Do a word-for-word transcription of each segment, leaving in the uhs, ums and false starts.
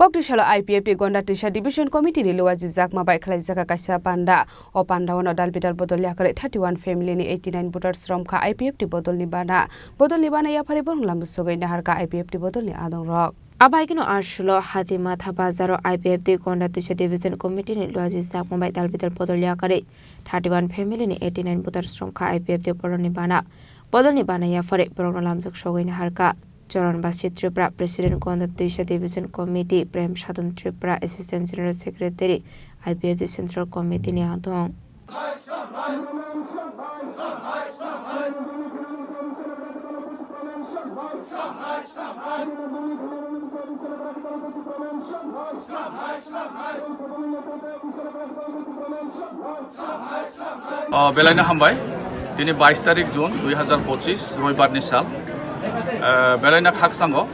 Kokri salo I P F T Gonda Twisa Division Committee ni luaji jakma bai khlai jaka kaisa panda. O panda o no dal bidal bodol yakarwi thirty one family ni eighty nine voters romkha I P F T bodol ni bana. Bodol ni bana yaphari borong lam sogwi naharkha I P F T bodol ni adong rok. Abai kino arsulo Hati Matha bazaro I P F T Gonda Twisa Division Committee ni luaji jakma bai dal bidal bodol yakarwi thirty one family ni eighty nine voters romkha I P F T bodol ni bana. Bodol ni bana yaphari borok no lamjak sogwi naharkha. Choron Basi Tripura, President Gonda Twisa Division Committee, Prem Sadhan Tripura, Assistant General Secretary, I P F T Central Committee ni adong. O, belaino hambai. Tini bais tarik June dui hazar pochis, roibar ni sal. Eh, belaino khaksango.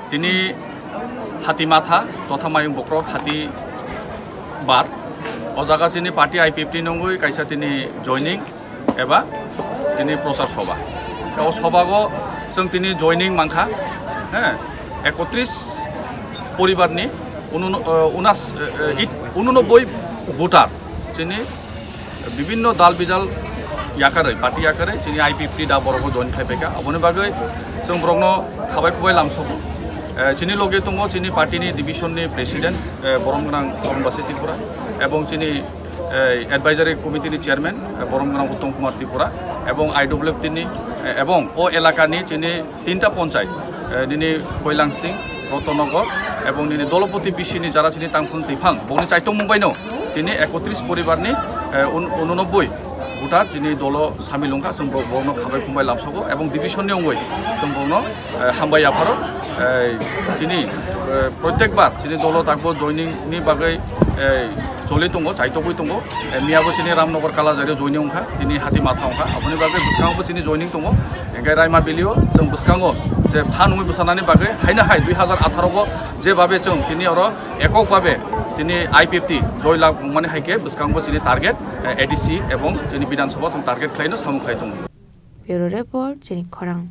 Tini Hati Matha, totha mayung bokrok Hati bar. O jaga chini party I P F T nungwi kaisa tini joining eba tini prochar soba. O sobago chwng tini joining mankha, he, ekotris poribar ni unun-, eh, unas-, eh, eh, it-, ununobboi voter chini bibinno dal bidal yakarwi, party yakarwi chini I P F T da borokbo join khai paikha. Aboni bagwi chwng borokno khabai khubai lamsogo. Eh, chini loge tongo chini party ni division ni president, eh, borom gwnang Choron Basi Tripura, ebong chini, eh, advisory committee ni chairman, eh, borom gwnang Uttom Kumar Tripura, ebong I W F T ni, eh, ebong o elaka ni chini tinta ponchai, eh, nini Koilangsing, Rotonnogor, ebong nini Dolopoti B C ni jara chini tangphun twiphang, bongni chaitongmung baino tini ekotris poribar ni, eh, un-, ununobboi voter chini dolo samil wngkha, chwng bo-, borokno khabai khumbai lamsogo, ebong division ni wngwi chwng borokno, eh, hambai yapharo, eh, chini, eh, protekbar chini dolo takbo joining ni bagwi, eh, choli tongo, chaitogwi tongo. Eh, miyabo chini Ramnagar Kalajari joining wngkha, tini Hati Matha wngkha. Aboni bagwi bwskango bo chini joining tongo. Hingke Raima Valley o chwng bwskango je phan wngwi bwsanani bagwi haino hai dui hazar atharo bo je babe chwng tini oro ekok babe tini I P F T joy lab wngmani hai khe bwskango bo chini target, eh, A D C ebong chini Bidhan Sabha chwng target khlaino samung khlai tongo. Bureau Report, chini khorang.